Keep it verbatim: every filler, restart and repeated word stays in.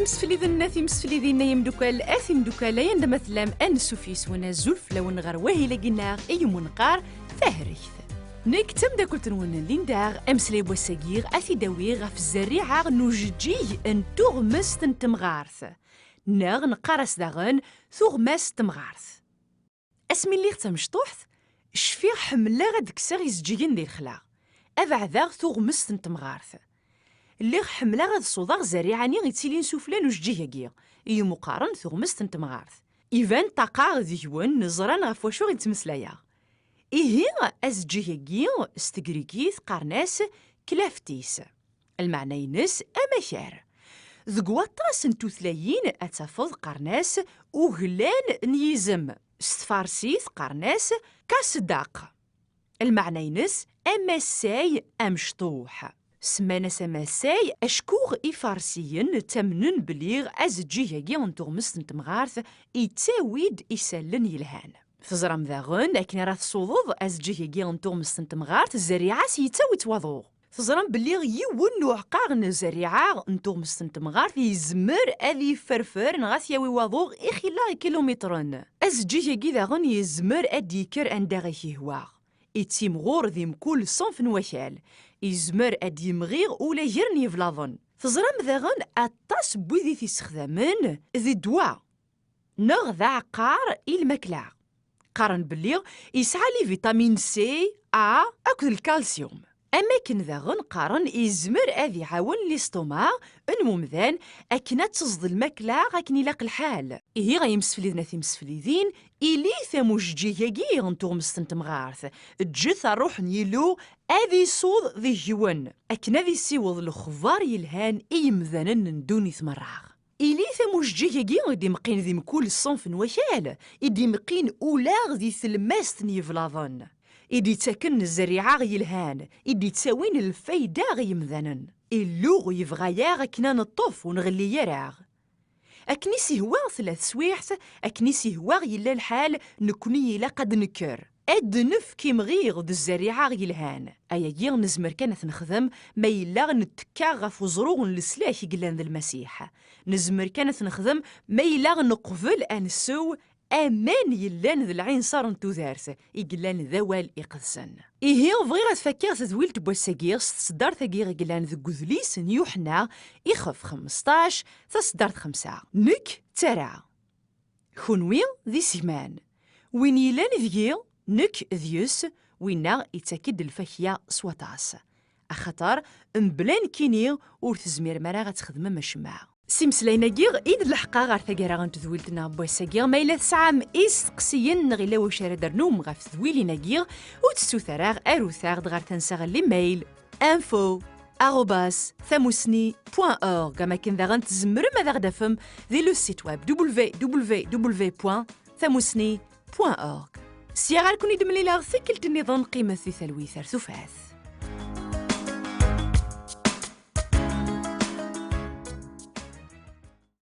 Imsefliden a timseflidin, ay imdukkal a timdukkal, ay anda ma tellam, ansuf yes-wen, azul fell-awen ɣer wahil-agi-nneɣ i yemwenqar Tahregt. Nekk d tamdakkelt-nwen Linda, ameslay n wass-agi a t-id-awiɣ ɣef zzerriɛa n ujeǧǧig n tuɣmest n temɣart, neɣ neqqar-as daɣen tuɣmast n temɣart. Asmi lliɣ d tamecṭuḥt, cfiɣ ḥemmleɣ ad kkseɣ izeǧǧigen di lexla, ad ɛdaɣ tuɣmest n temɣart. Lliɣ ḥemmleɣ ad ṣuḍeɣ zzerriɛa-nni yettilin sufella n ujeǧǧig-agi, i yemqaren tuɣmest n temɣart. Iban ṭṭaqeɣ deg-wen ẓran ɣef wacu i d-ttmeslayeɣ. Ihi, azeǧǧig-agi s tegrigit qqaren-as klaftis. Lmeɛna-ines amakar. Deg waṭas n tutlayin ad tafeḍ qqaren-as uglan n yizem. S tfarsit qqaren-as kasdaq. Lmeɛna-ines amasay amecṭuḥ. Semman-as amasay acku ifarsiyen ttamnen belli azeǧǧig-agi n tuɣmest n temɣart yettawi-d isallen yelhan. Teẓram daɣen, akken ara tsuḍeḍ azeǧǧig-agi n tuɣmest n temɣart, zzerriɛa-s yettawi-tt waḍu. Teẓram belli yiwen n uɛeqqar n zzerriɛa n tuɣmest n temɣart yezmer ad yefferfer neɣ ad t-yawi waḍu i xilla ikilumitren. Azeǧǧig-agi daɣen yezmer ad d-yekker anda i k-yehwa. Ittimɣur di mkul ṣṣenf n wakal. Yezmer ad d-yemɣi ula gar n yeblaḍen. Teẓram daɣen aṭas n wid i t-issexdamen di ddwa neɣ d aɛeqqar i lmakla. Qqaren belli yesɛa les vitamines C, A akked lkalsyum. Am akken daɣen qqaren yezmer ad iɛawen l'estomac n umdan akken ad teẓḍ lmakla akken ilaq lḥal. Ihi ay imsefliden a timseflidin, ilit am ujeǧǧig-agi n tuɣmest n temɣart, ǧǧet ṛṛuḥ n Yillu ad isuḍ deg-wen, akken ad isiweḍ lexbar yelhan i yemdanen n ddunit merra. Ilit am ujeǧǧig-agi i d-imeqqin di mkul ṣṣenf n wakal, i d-imeqqin ula di tlemmast n yeblaḍen, i d-ittaken zzerriɛa yelhan, i d-ittawin lfayda i yemdanen. Illu yebɣa-yaɣ akken ad neṭṭef ur nɣelli ara. Akken i s-ihwa tella teswiɛt, akken i s-ihwa yella lḥal, nekkni ilaq ad d-nekker. Ad d-nefk imɣi d zzerriɛa yelhan. Ayagi nezmer kan ad t-nexdem ma yella nettekka ɣef uẓru n leslak i yellan d Lmasiḥ. Nezmer kan ad t-nexdem ma yella neqbel ad nsew aman yellan d lɛinṣer n tudert i yellan d awal iqedsen. Ihi, bɣiɣ ad fakkeɣ tadwilt n wass-agi s tseddart-agi i yellan deg udlis n Yuḥenna, ixef xmesṭac, taseddart xemsa. Nekk d tara. Kunwi d isegman. Win yellan deg-i, nekk deg-s, winna ittak-d lfakya s waṭas. Axaṭer, mebla nekkini, ur tezmirem ara ad txedmem acemma. S imeslayen-agi i d-leḥqeɣ ɣer taggara n tedwilt-nneɣ n wass-agi. Ma yella tesɛam isteqsiyen neɣ yella wacu ara d-ternum ɣef tedwilin-agi, ur tettut ara, arut-aɣ-d ɣer tansa n l'email info arobase tamusni point org, am akken daɣen tzemrem ad aɣ-d-tafem di le site web w w w point tamusni point org. Sya ɣer-ken i d-mlileɣ tikkelt nniḍen, qqimet di talwit ar tufat.